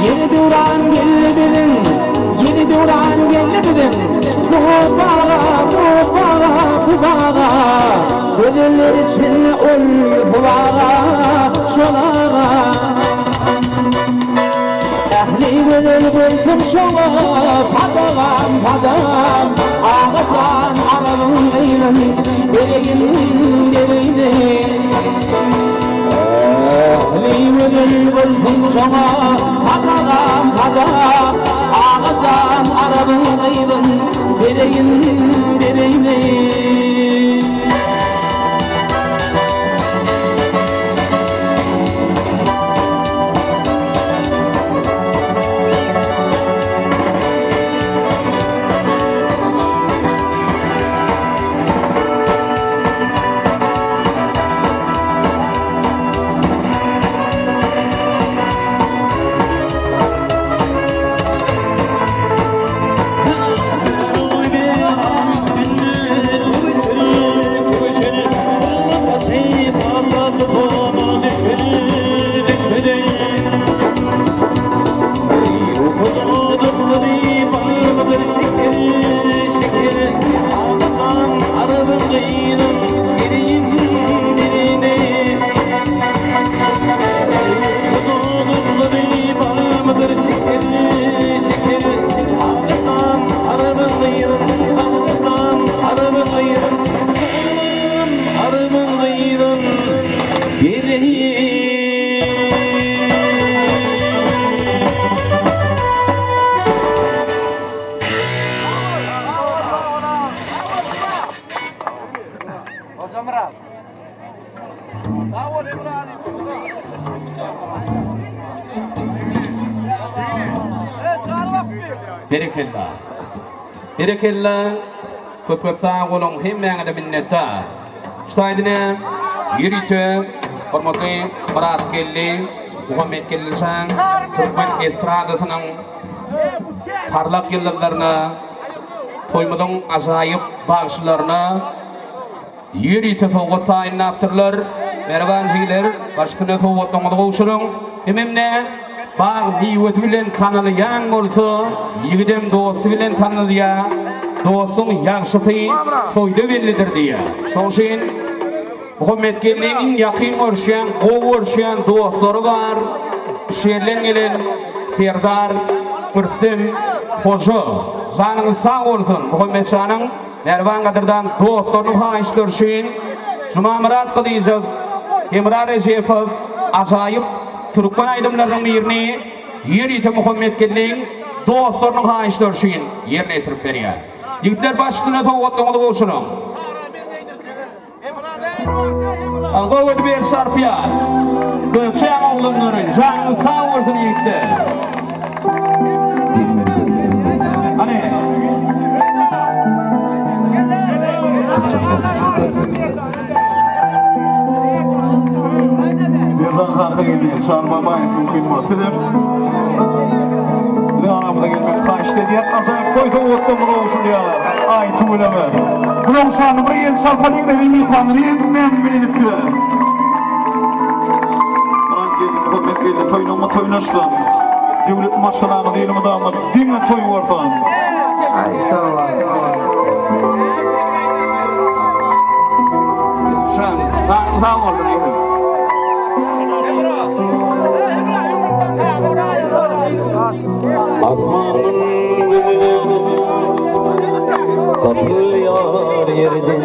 Ýene döwran geldi biziň, Ýene döwran geldi biziň. Bu baga, bu baga, bu baga, Gözeller içinde ol Ýusup aga, şol aga. Ähli gözel bolsun şoňa, Sadagam, sadagam, Aga jan, Arabyň gyzyny bereýin, bereýin. Ähli gözel bolsun şoňa, Sadagam, sadagam, Aga jan, Arabyň gyzyn bereýin, bereýin. Berekella. Berekella. Köp köp sag boluň hemmäňize minnetdar. Şu taýdyna ýörite hormatly Myratgeldi Muhammetgeldi şaň türkmen estradasynyň parlak ýyldyzlaryna toýumyzyň ajaýyp bagşylaryna Ýörite sowgat taýynlapdyrlar. Mähriban jigiler, baş üstüne sowgatlaryňyzy gowşuryň. Hemem-de bag miwesi bilen tanalýan bolsa, ýigidem dosty bilen tanalýar. Dostuň ýagşysy toýda bellidir diýýär. Şoň üçin Muhammetgeldiň iň ýakyn görüşýän, gowy görüşýän dostlary bar. Şu ýerden gelen Serdar, Rüstem, Hoja. Janyňyz sag bolsun, Muhammetjanyň Mähriban gadyrdan dostlarynyň haýyşlary üçin Jumamyrat Gylyjow, Hemra Rejepow ajaýyp türkmen aýdymlarynyň birini ýörite Muhammetgeldiň dostlarynyň haýyşlary üçin ýerine ýetirip berýär. Ýigitler baş üstüne sowgatlaryňyzy gowşuryň. Al gowy edip el çarpýar. Gökçäň oglanlary, janyňyz sag bolsun ýigitler. Hany. Merdan kaka geldi. Çary Babaýew mümkin bolsa sizem biziň aramyza gelmegi haýyşt edýär. Ajaýyp toý sowgatlarymyz gowşurylýar. Aý tüweleme. Bulaň şanyna bir el çarpalyň biziň myhmanlary hemmämiz bilelikde. Myrat geldi, Muhammet geldi, toýlaňma toýlaşsyn. Döwlet maşgalaňyz elmydama diňe toý bolsun. Aý sag bol. Şan, janyň sag bolsun ýigdim. Asmanyň gögüne Tapylýar ýerden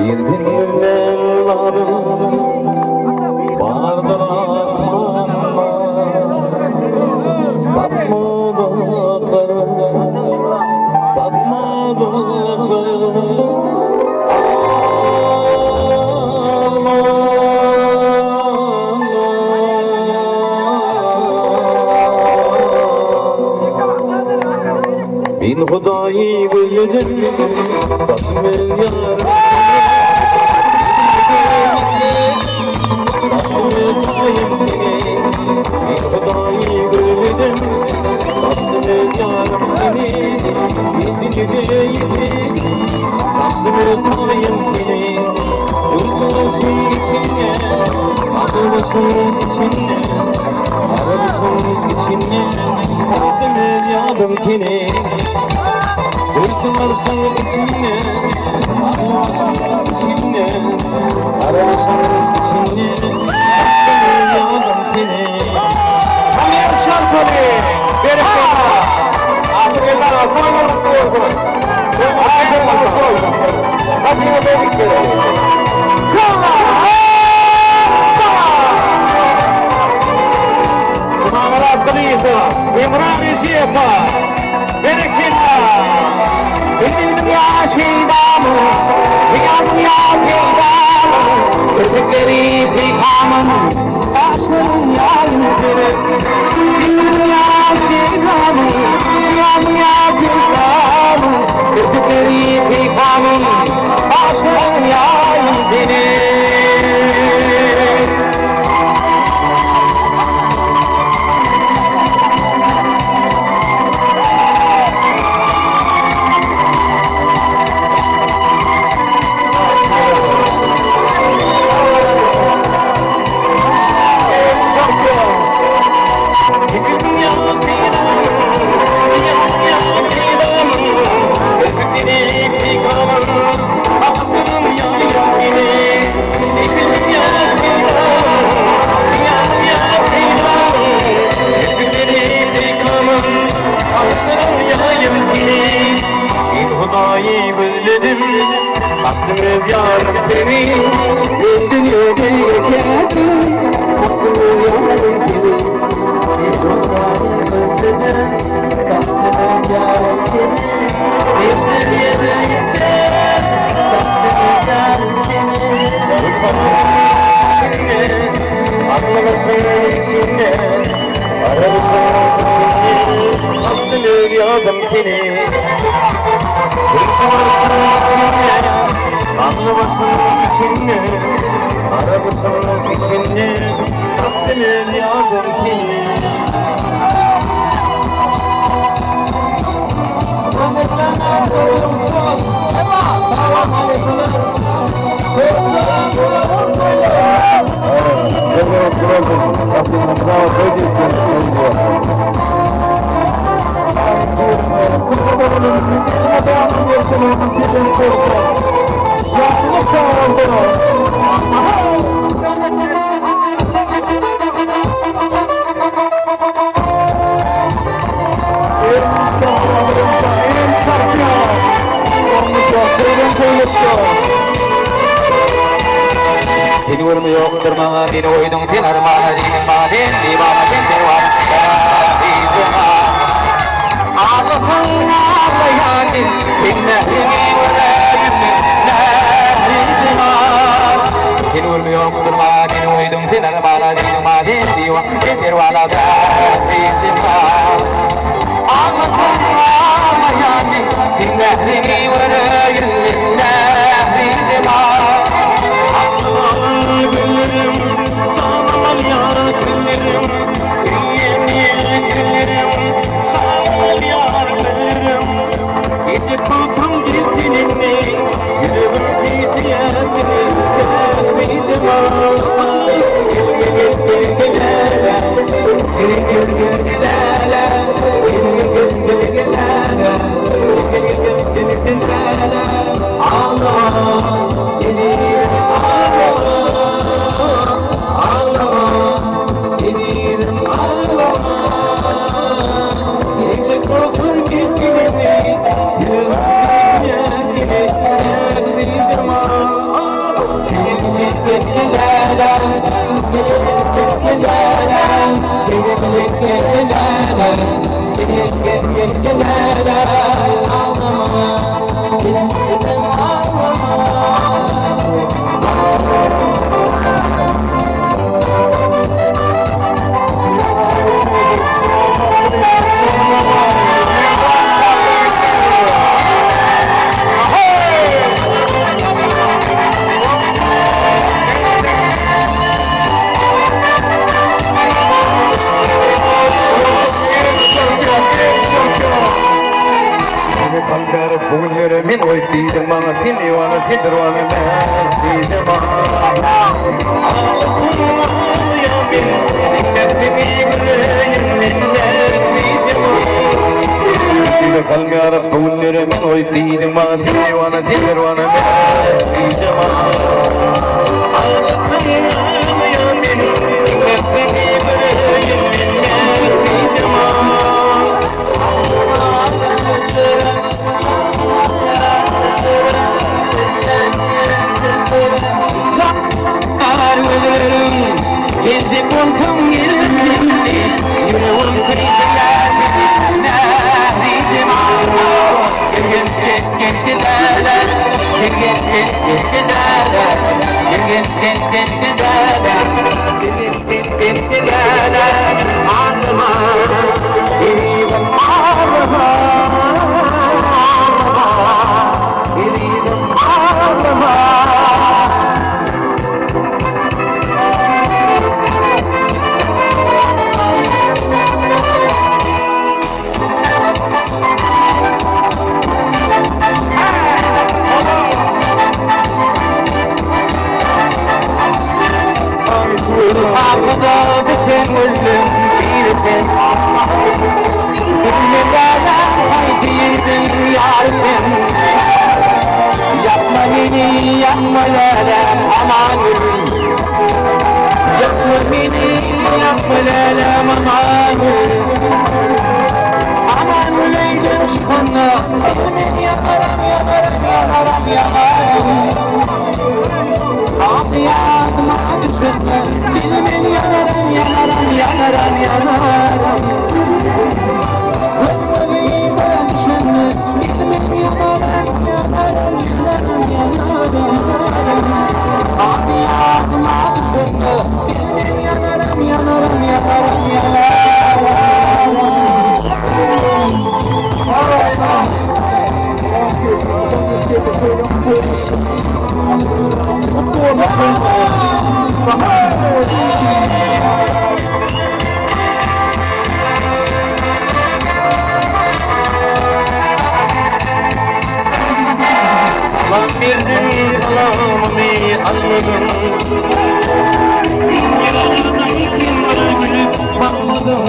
Ýerden gözlän zadyň Bardyr asmanda Tapmadyklar Tapmadyklar Men Hudaýy gözledim, Basym ýarym. Men Hudaýy gözledim, Basym ýarym seni. Ýedi ýedi, Tapdym taýym seni. Ýurtdaşyň içinde, Adylaşyň içinde. Arabasyn içinde Tapdym el ýadym seni Gülküň içinde Arabasyn içinde Arabasyn içinde Tapdym el ýadym seni Hamer şarpaly. Berekella. Aşyk Eldar toýlar gutly bolsun. Toýlar gutly bolsun. Hasyna berik Jumamyrat Gylyjow, Emra Rejepow. Berekella. Bildim ýa şeýdamyň, Hyýalyň ýa peýdamyň, Köşekleri peýkamyň, Gaşlaryň ýaýyň seniň. Bildim ýa şeýdamyň, Hyýalyň ýa peýdamyň, Köşekleri peýkamyň, Gaşlaryň ýaýyň seniň. Hudaýy gözledim, Baktım öz ýarym seni, Men dünýede ýekedim, Baktım öz ýarym seni. Men Hudaýy gözledim, Baktım öz ýarym seni, Men dünýede ýekedim, Baktım öz ýarym seni. İçinde, Aklymasyn içinde, Arabasyn içinde, Baktım öz ýarym seni. Anlamasın içinde, arabasın içinde, Taptım el yardım seni. Seni görme ýokdur maňa, meni goýduň sen armana, diýdiň maňa sen diwana, sen perwana, Ağlasaň ağlaýan men, sen mähriňi göräýdim men, mährijemal. Seni görme ýokdur maňa, meni goýduň sen armana, diýdiň maňa sen diwana, sen perwana, mährijemal. Ağlasaň ağlaýan men, sen mähriňi göräýdim men, mährijemal. Güllerim, sağlam yar güllerim, güllerim, sağlam yar güllerim. Gece kalkım gittinini, yüreğim titreyenini, gelmeyeceğim. Gel gel gel gel gel gel gel gel gel gel gel gel gel gel Ağlama, gelirim ağlama, ağlama, gelirim ağlama. Gece korkun gittiğini, Men oýup diýdim maňa sen diwana sen dirwana men diýdim Salmaýarap bu günlere men goýup diýdiň maňa sen diwana sen perwana men bijemal. Aglatmaýan meni diňletmedi bir ýyl men bijemal. Çakar gözleriň, geljek bolsaň gel indi, Ýüregim küýseýär seni, mährijemal. Gel gel gel gel gidäler, Gel gel gel gel gidäler, Gel gel gel gel gidäler, Gel gel gel gel gidäler, Alyma, ezizim alyma, Ezizim alyma. Hakyda biten güllüň biri sen. Bilmem galan haýsy ýigdiň ýary sen. Ýakma meni, ýakma läläm, aman gül. Ýakma meni, ýakma läläm, aman gül. Aman gül öýden çykanda, men ýanaram, ýanaram, ýanaram, ýanaram. Ady ýadyma düşende, bilmen ýanaram, ýanaram, ýanaram, ýanaram. Gözlerime düşende, bilmen ýanaram, ýanaram, ýanaram, ýanaram. Ady ýadyma düşende, bilmen ýanaram, ýanaram, ýanaram, ýanaram. All right, now. Thank you. Let's get the freedom footage. Salam berdim, salamymy almadyň. Ýylgyrdym, sen bir gülüp bakmadyň.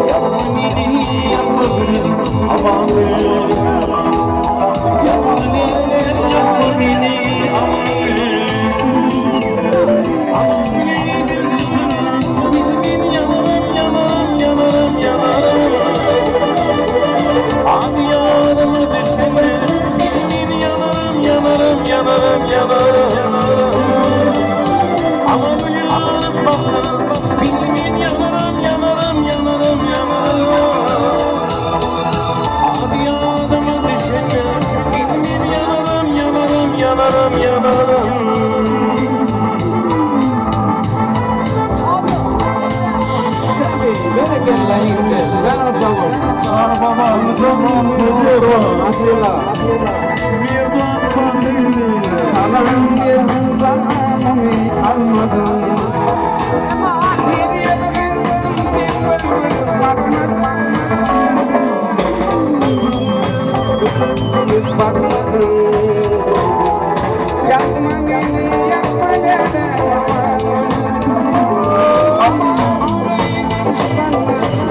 Ýakma meni, ýakma gülüm, aman gül. Ýakma meni, ýakma meni, aman gül. Aman gül, bilmem ýanaram, ýanaram, ýanaram, ýanaram. Ady ýadyma düşende, bilmem ýanaram, ýanaram, ýanaram, ýanaram. Aman gül ýylgyryp baksaň, bilmem ýanaram, ýanaram, ýanaram, ýanaram. Ady ýadyma düşende, bilmem ýanaram, ýanaram, ýanaram, ýanaram. Berekella ýigitler, janyňyz sag bolsun. Çary baba, Maşallah. Merdan Kandilli. Salam berdim, salamymy almadyň. Bakmadyň. Yakma beni, yakma dede. Aman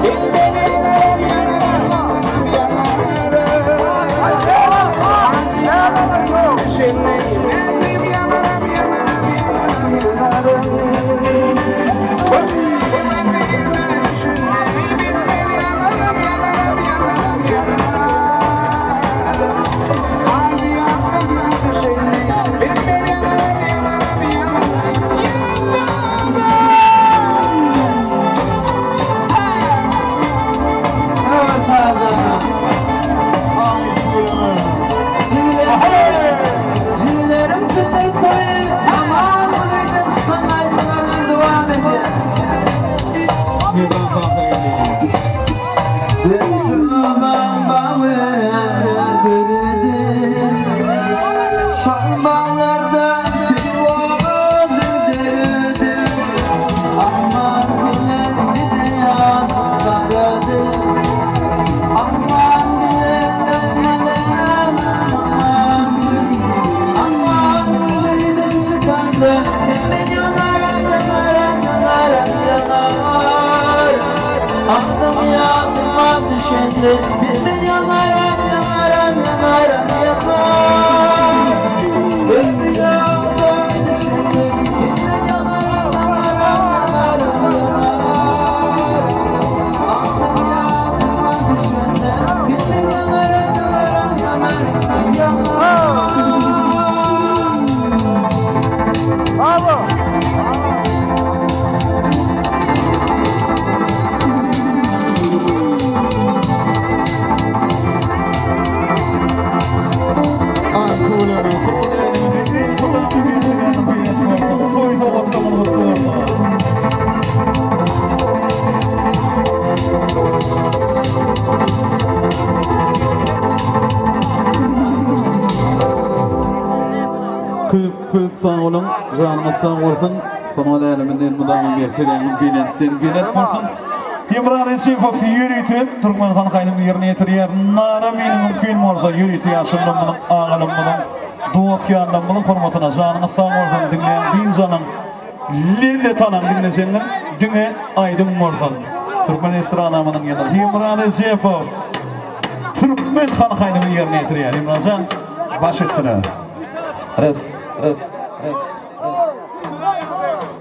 Bilmem yanarım, yanarım, yanarım. düşende Men ýanaram, ýanaram, ýanaram, ýanar Ömrü ýadyma düşende Men ýanaram, ýanaram, ýanaram, ýanar Aklym ýadyma düşende Men ýanaram, ýanaram, ýanaram, ýanar. Köp köp sag boluň, janyňyz sag bolsun. Sungat äleminden mydama mertebäňiz belentden belent bolsun. Hemra Rejepow ýörite türkmen halk aýdymyny ýerine ýetirýär. Nara meni mümkin bolsa ýörite ýaşulularymyzyň, agalarymyzyň, dost-ýarlarymyzyň hormatyna janyňyz sag bolsun, diňläň, dynç alyň, lezzet alyň diňlejegiňiz diňe aýdym bolsun. Türkmen estradamyzyň ýyldyzy Hemra Rejepow türkmen halk aýdymyny ýerine ýetirýär. Hemrajan baş üstüne. Res, res, res.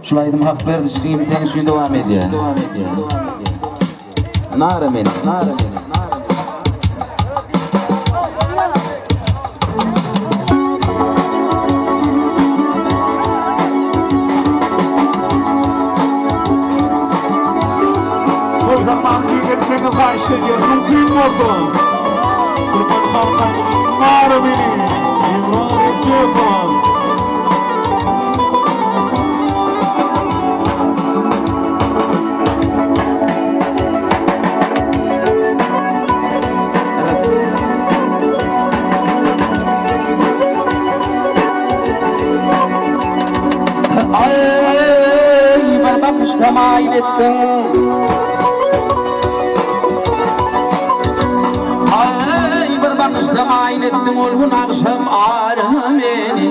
Şul aýdym Hakberdi jigim seň üçin dowam edýär. Nara meni, nara meni. Toý zammany giňeltmegiňizi haýyşt edýäris. Mümkin bolsa, Türkmen halk aýdymy Nara meni, Hemra Rejepow. Aý, bir bakyşda maýyl etdiň. Aý, bir bakyşda maýyl etdiň ol gün agşam ara meni.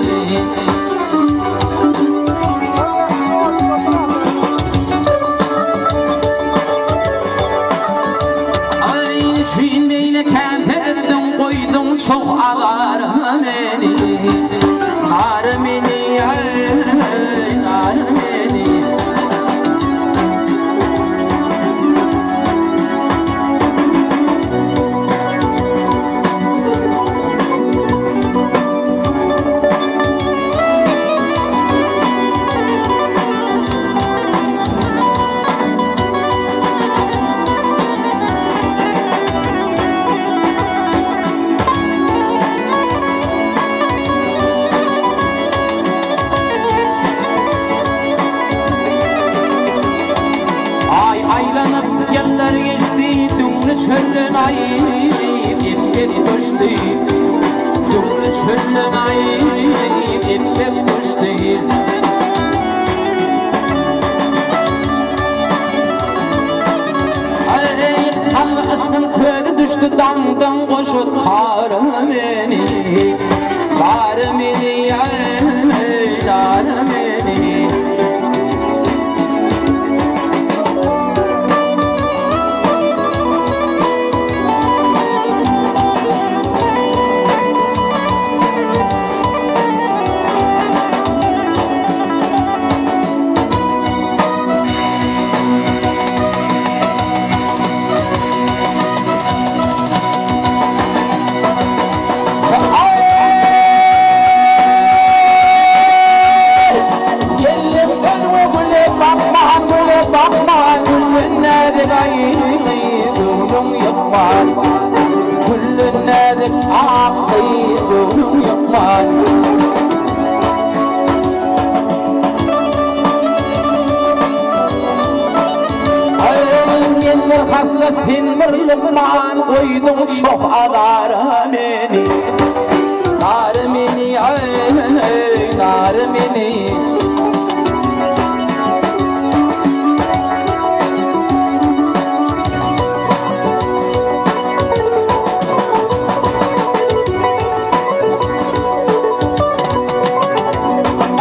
Aý, üçin beýle kämsedipdiň, goýduň çoh azara meni. Ara meni, aý, ara meni. Aý aýlanyp ýyllar geçdi, Düňli çölden aýyp epgek göçdi. Düňli çölden aýyp epgek göçdi. Aý, kalby yşkyň közi düşdi, daňdan goşa tara meni, Tara meni, aý, tara meni. Geldim özge güle bakman, güle bakman, Gülden näzik aýy göwnüň ýykman, Gülden näzik ak gyz göwnüň ýykman. Men bir hassa sen bir lukman goýduň çoh azara meni Nara meni aý nara meni.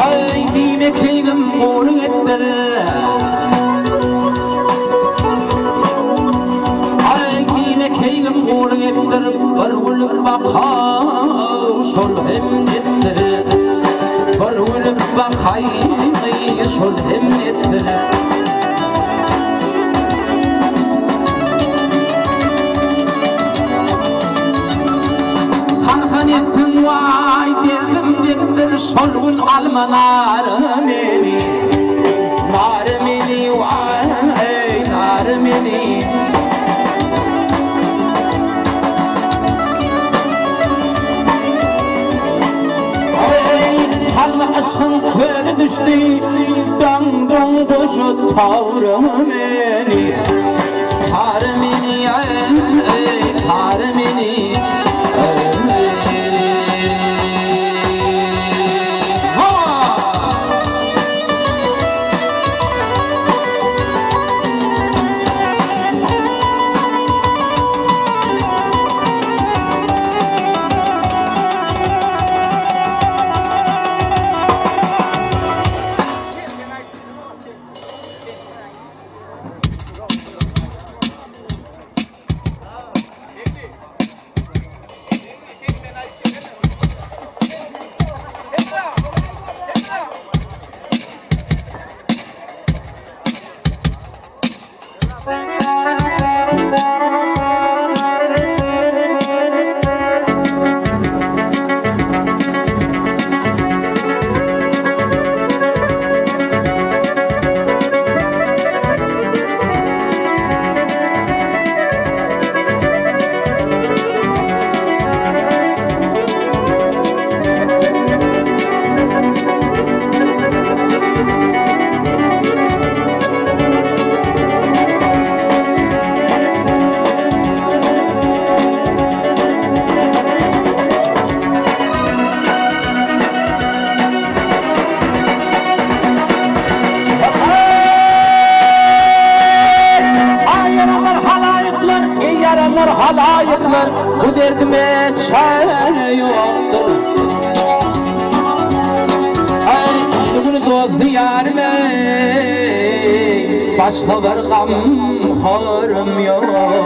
Aý diýme keýgim gury etdir. Aý diýme keýgim. şol hem ýetmez. Saňa netsin waý derdim degipdir şol gün alma nary meni. Nary meni waý nary meni. Eý, salma yşgyň köli düşdi, Daňdyň guşy tawry meni. Tary meni, eý, tary meni, eý. Ha! Aý ýaranlar halaýyklar, eý ýaranlar halaýyklar, bu derdime çäre ýokdur. Aý günü dost ýarym eý, başga bir gam horym ýokdur.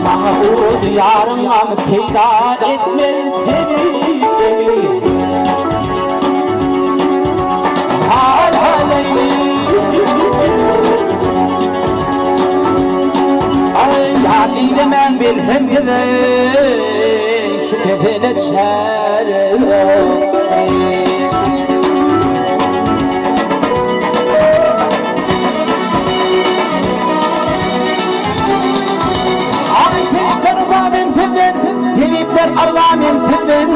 Maňa urdy ýaryň gamy peýda etmez tebip-emi. Aý, ýar eýlemän belhem gezeý, Şu kesele çäre ýok. Aý, tebipler arza men sizden, Tebipler arza men sizden,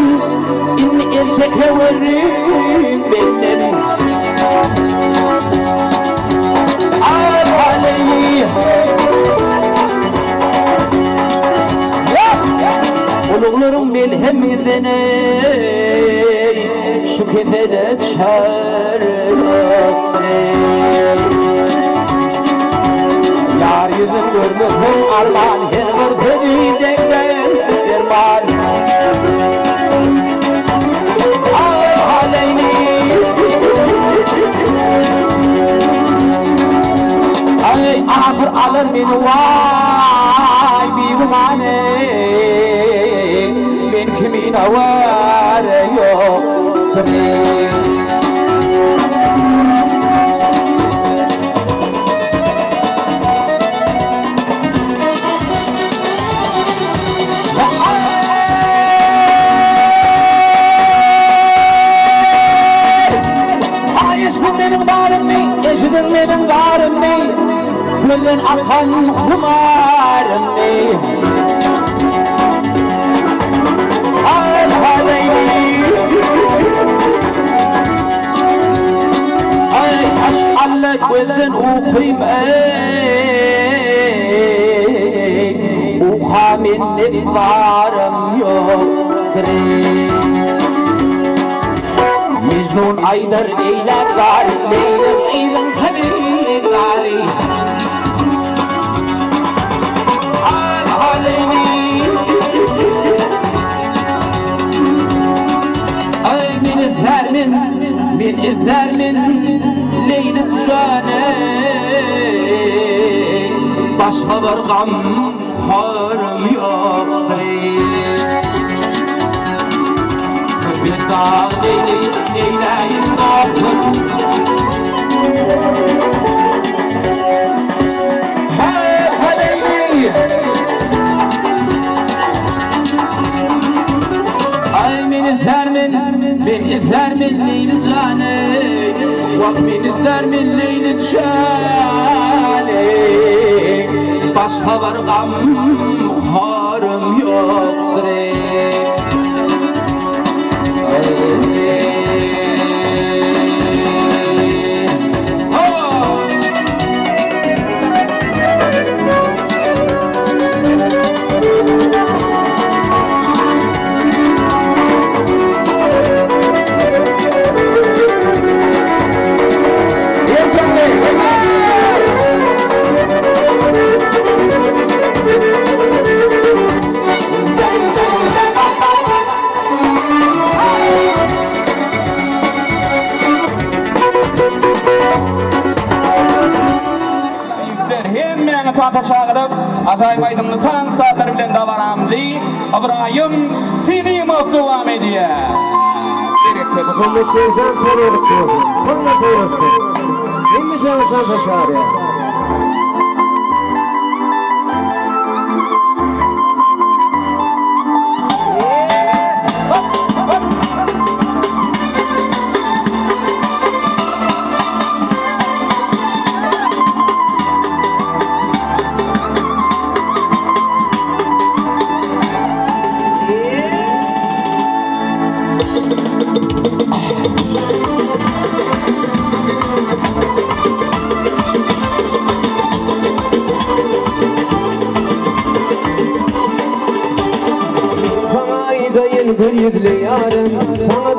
Indi el çekeweriň menden. Uluglaryň melheminden eý, Şu kesele çäre ýokdur. Ýar ýüzün görmeseň arman, Her bir sözi degse derman. Aý, ahyr alar meni waý bigüman eý, Men kimin awara ýokdur eý. Aý eşidiň meniň barymy, eşidiň meniň zarymy, Gözden akan humarymy. Aý Alla gözden ukym eý, Uka menlik barym ýokdur eý. Mejnun aýdar eýläp zary, Leýli gyzyň haly zary. Aý men izlärmen, men izlärmen Leýli jany, Başga bir gam horym ýokdy. Dagy Leýli neýläýin dostum. Heý, heleýli! Aý, men izlärmen, men izlärmen Leýli jany, Wah, men izlärmen Leýli jany. Başga bir gam horym ýokdur. Ýigitler hemmäňi tansa çagyryp, ajaýyp aýdymly tans sazlary bilen dabaramyzy Ybraýym Selimow dowam edýär. Berekella. Muhammet Begjan toýladyk diýerdi. Hemme toýlaşdy. Hemmejaňy tansa çagyrýar. Saňa aýdaýyn gül ýüzli ýarym.